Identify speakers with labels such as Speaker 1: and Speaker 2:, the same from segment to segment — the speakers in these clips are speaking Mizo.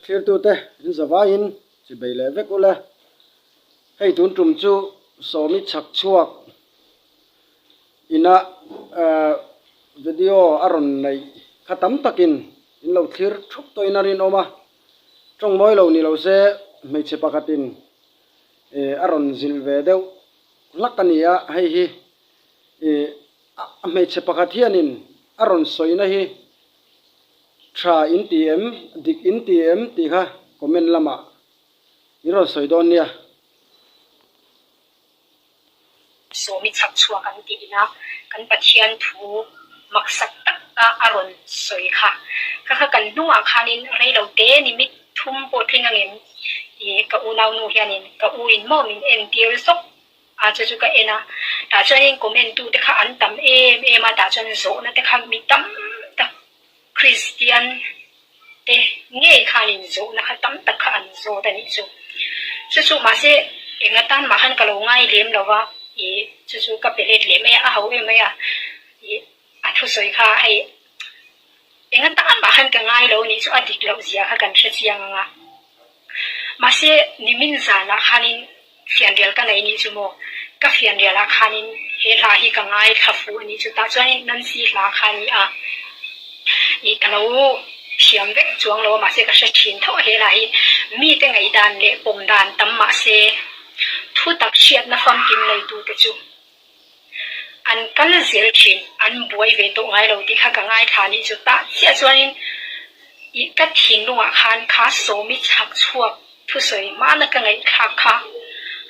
Speaker 1: Thlirtute in zavaiin chi bei leh vek ula, hei tun tum chu Sawmi chhak chhuak ina video a rawn neih kha tam takin in lo thlir thup tawhin a rinawm a, tawng mawi lo ni lo se hmeichhe pakhatin a rawn zilh ve deuh hlak a ni a, hei hi a hmeichhe pakhat hianin a rawn sawina hi Tha in ti em? Dik in ti em? tih kha comment lamah in rawn sawi dawn nia.
Speaker 2: Sawmi chhak chhuak an tih ina kan Pathian thu maksak tak a a rawn sawi kha. Kha kha kan hnungah khanin reilo te ni mit thum pawh tling angem i ka unaunu hianin ka u in maw min entir zawk A chu chu ka en a, tah chuanin comment tu te kha an tam em em a, tah chuan zawhna te kha mi tam tak Kristian te ngei khanin zawhna kha tam tak kha an zawt a nih chu. Chu chu mahse eng atan mah khan ka lo ngai lem lo va, ih chu chu ka pe let leh mai a, a ho em mai a, ih a thusawi kha hei eng atan mah khan ka ngai lo a nih chu a dik loh zia kha kan hre chiang ang a. Mahse nimin zanah khanin Fianrial ka nei nih chu maw? Ka fianrialah khanin he hla hi ka ngaithla fuh a nih chu. Tah chuanin Nancy hla kha a ni a, ih ka lo thiam vek chuang lo a, mahse ka hre thin tho a he hla hi. Mite ngaihdan leh pawm dan tam mahse thu tak hriatna famkim neitute chu an kal zel thin, an buai ve tawh ngai lo tih kha ka ngaithla a nih chu. Tah chiah chuanin ih ka thinlungah khan kha sawmi chhak chhuak Thusawi hmana ka ngaihthlak kha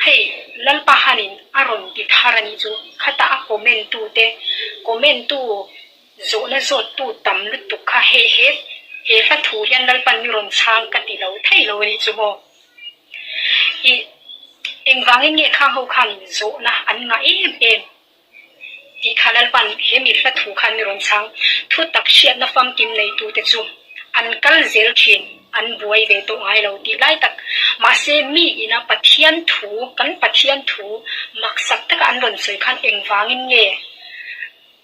Speaker 2: hei Lalpa hanin a rawn ti thar a nih chu, khatah a comment tu te, comment tu zawhna zawt tu tam lutuk kha hei he he hla thu hian Lalpan mi rawn chhang ka ti lo thei lo a nih chu maw. Ih engvangin nge khang ho khanin zawhna an ngah em em? Tih kha Lalpan he mi hla thu khan mi rawn chhang. Thu tak hriatna famkim neitute chu an kal zel thin, an buai ve tawh ngai lo tih lai tak. Mahse, mi ina Pathian thu, kan Pathian thu maksak taka an rawn sawi khan engvangin nge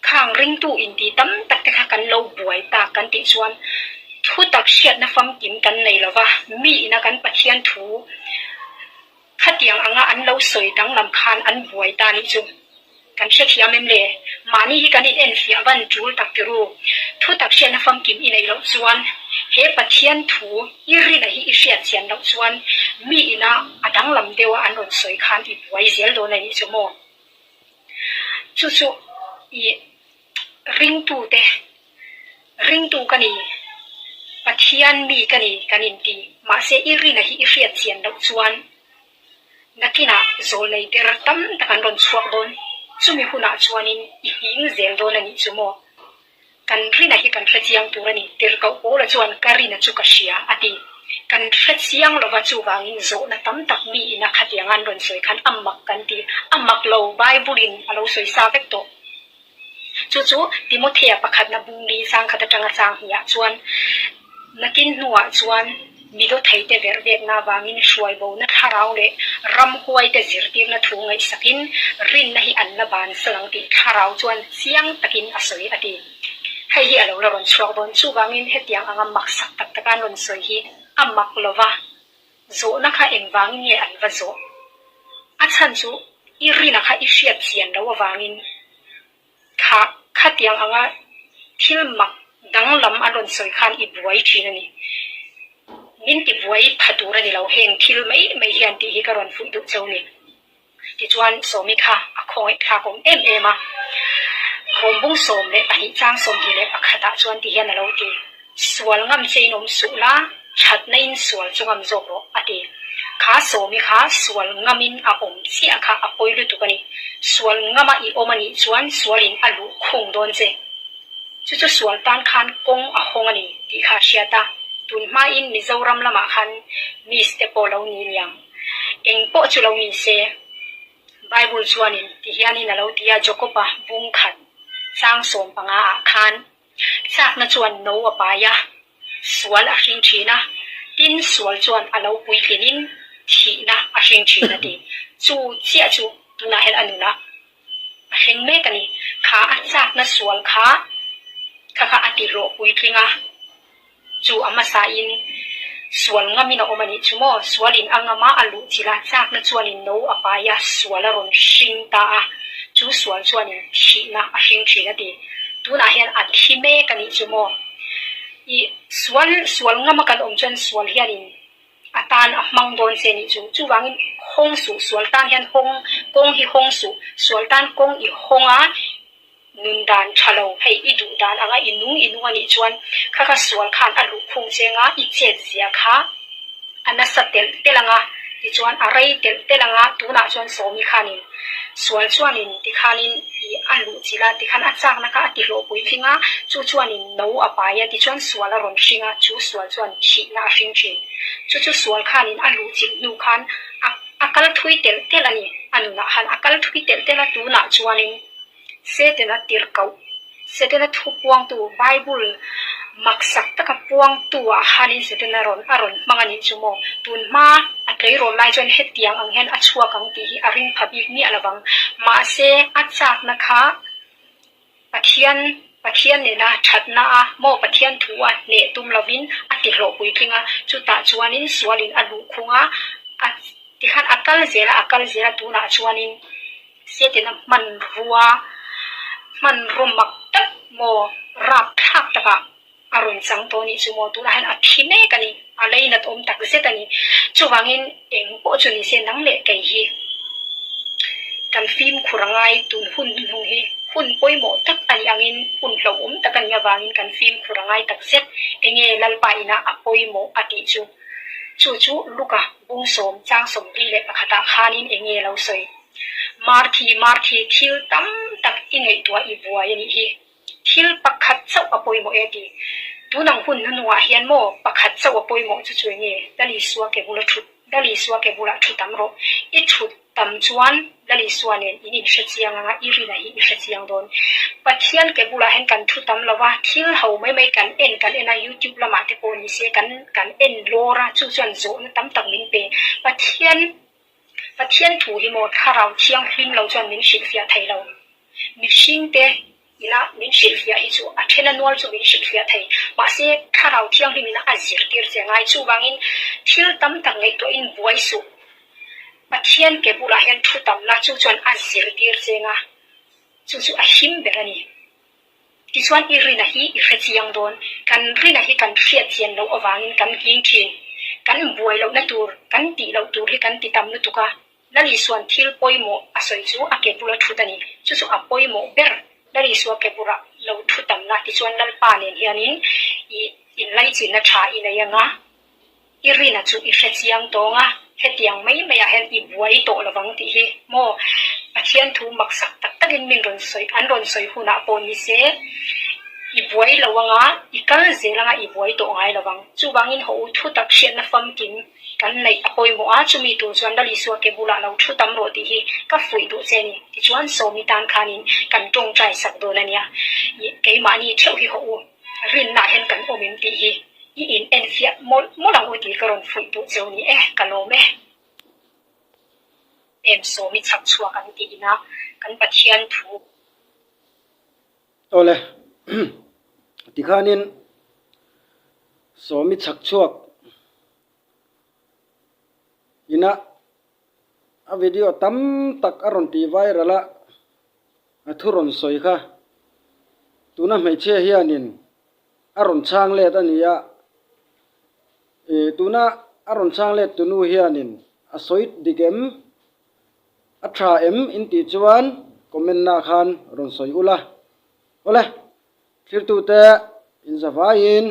Speaker 2: khang ringtu inti tam tak te kha kan lo buai tak kan tih chuan thu tak hriatna famkim kan nei lo va, mi ina kan Pathian thu Khatiang anga an lo sawi danglam khan an buai ta nih chu kan hrethiam em le? Mahni hi kan in enfiah van tul tak ti ru. Thu tak hriatna famkim i neih loh chuan he Pathian thu i rina hi i hriat chian loh chuan mi ina a danglam deuha an rawn sawi khan i buai zel dawn a nih chu maw? Chu chu i ringtute ringtu ka ni, Pathian mi ka ni kan inti. Mahse i rina hi i hriat chian loh chuan nakinah zawlnei ber tam tak an rawn chhuak dawn. Chumi hunah chuanin i nghing zel dawn a nih chu maw? Kan rina hi kan hre chiang tur a ni. Tirhkoh Paula chuan ka rina chu ka hria a ti. Kan hre chiang lova chuvangin zawhna tam tak mi ina khatiang an rawn sawi khan a mak kan ti. A mak lo, Bible-in a lo sawi sa vek tawh. Chu chu Timothea pakhatna bungli sangkhat atanga chang hniah chuan nakin hnuah chuan mi dawtheite verh vekna avangin hruaibona thlarau leh ramhuaite zirtirna thu ngaihsakin rinna hi an la bansan ang tih thlarau chuan chiang takin a sawi a ti. Hei hi a lo la rawn chhuak dawn. Chuvangin hetiang anga maksak tak taka an rawn sawi hi a mak lova, zawhna kha engvangin nge an va zawh? A chhan chu i rina kha i hriat chian loh avangin Kha khatiang anga thil mak danglam an rawn sawi khan i buai thin a ni. Min ti buai pha tur a ni lo, heng thil mai mai hian tih hi ka rawn fuih duh cheu ni. Tichuan Sawmi kha a khawngaih thlak awm em em a, Rawmbung 12 chang 21 ah chuan ti hian a lo ti. Sual ngam che in awm suh la, thatna in sual chu ngam zawk rawh, a ti. Kha Sawmi kha sual ngamin a awm chiah kha a pawi lutuk a ni. Sual ngama i awm a nih chuan sualin a luh khung dawn che. Chu chu sual tan khan kawng a hawng a ni tih kha a hriat a. Tun hmain Mizoram lamah khan Miss te pawh lo ni niang. Eng pawh chu lo ni se, Bible chuanin ti hianin a lo ti a, Jakob-a bung khat chang 15 ah khan, Chakna chuan no a pai a, sual a hring thin a, tin sual chuan a lo puitlinin thihna a hring thin a ti. Chu chiah chu tunah hian a nunah a thleng mek a ni. Kha a chakna sual kha kha kha a ti hlawh puitling a, chu a hmasain. Sual ngamin a awm a nih chu maw? Sualin a ngam a, a luh chilh a, chakna chuanin no a pai a, sual a rawn hring ta a, chu sual chuanin thihna a hring thin a ti. Tunah hian a thi mek a nih chu maw? I sual, sual ngama kan awm chuan sual hianin a tan a hmang dawn che nih chu. Chuvangin hawng suh, sual tan hian hawng, kawng hi hawng suh, sual tan kawng i hawng a, Nun dan tha lo, hei i duh dan anga i nung i nung a nih chuan kha kha sual khan a luh khung cheng a, i chet zia kha a nasa telh telh anga, tichuan a rei telh telh anga, tunah chuan Sawmi khanin sual chuanin tikhanin i a luh chilh a, tikhan a chakna kha a ti hlawh puitling a, chu chuanin no a pai a, tichuan sual a rawn hring a, chu sual chuan thihna a hring thin. Chu chu sual khanin a luh chilh hnu khan a a kal thui telh telh a ni, a nunah khan a kal thui telh telh a, tunah chuanin. Setana tirhkoh, Setana thu puangtu, Bible maksak taka puangtu ah khanin Setana rawn a rawn hmang a nih chu maw? Tun hma a tleirawl lai chuan hetiang ang hian a chhuak ang tih hi a ring pha bik miah lo vang. Mahse, a chakna kha Pathian Pathian nena thatna a maw Pathian thu a hneh tum lovin a ti hlawh puitling a, chutah chuanin sualin a luh khung a, a tikhan a kal zel a, a kal zel a tunah chuanin Setina hmanrua, hmanraw mak tak maw rapthlak takah a rawn chang tawh anih chu maw, tunah hian a thi mek a ni, a leinat awm tak zet a ni. Chuvangin eng pawh chu nise nang leh kei hi kan fimkhur a ngai, tun hun hnuhnung hi hun pawimawh tak a nih angin hun hlauhawm tak a nih avangin kan fimkhur a ngai tak zet, enge Lalpa ina a pawimawh a tih chu. Chu chu Luka bungsawm chang 41 ah khanin enge lo sawi? Marthi, Marthi, thil tam tak i ngaihtuah i buai a nih hi. Thil pakhat chauh a pawimawh e ti. Tunang hun hnuhnungah hian maw pakhat chauh a pawimawh chu chu enge? Lal Isua ke bula thut, Lal Isua ke bulah thu tam rawh. I thut tam chuan Lal Isua nen in inhre chiang anga i rina hi i hre chiang dawn. Pathian ke bulah hian kan thu tam lo va, thil ho mai mai kan en kan en a, YouTube lamah te pawh ni se kan kan en lawr a, chu chuan zawhna tam tak min pe. Pathian Pathian thu hi maw thlarau thianghlim lo chuan min hrilhfiah thei lo. Mihringte ina min hrilhfiah hi chu a then a nual chu min hrilhfiah thei. Mahse, thlarau thianghlim ina a zirtir che ngai. Chuvangin thil tam tak ngaihtuahin buai suh. Pathian ke bulah hian thu tamna chu chuan a zirtir che nga, chu chu a him ber a ni. Tichuan i rina hi i hre chiang dawn. Kan rina hi kan hriat chian loh avangin kan nghing thin. Kan buai lohna tur, kan tih loh tur hi kan ti tam lutuk a. Lal Isua'n thil pawimawh a sawi chu a ke bula thut a ni. Chu chu a pawimawh ber. Lal Isua ke bulah lo thu tam la, tichuan Lalpa nen hianin i inlaichinna tha i nei anga. I rina chu i hre chiang tawng a, hetiang mai maiah hian i buai tawh lovang tih hi maw Pathian thu maksak tak takin min rawn sawi, an rawn sawi hunah pawh ni se i buai lo anga, i kal zel anga i buai tawh ngai lovang. Chuvangin haw u thu tak hriatna famkim kan neih a pawimawh a, chumi tur chuan Lal Isua ke bulah lo thu tam rawh tih hi ka fuih duh che ni. Tichuan Sawmi tan khanin kan tawngtai sak dawn a nia, keimahni theuh hi haw u. Rinna hian kan awm em tih hi i in enfiah mawlh mawlh ang u tih ka rawn fuih duh cheu ni e, ka lawm e. Em sawmi chhak chhuak an tih ina kan Pathian thu.
Speaker 1: Awle, tikhanin sawmi chhak chhuak ina a video tam tak a rawn tih viral a. A thu rawn sawi kha tuna hmeichhia hianin a rawn chhang let a ni a, ih tuna a rawn chhang let tunu hianin a sawi dik em, a tha em in tih chuan comment na khan rawn sawi ula. Awle, thirtute inzavaiin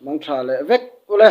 Speaker 1: mang tha leh vek ule.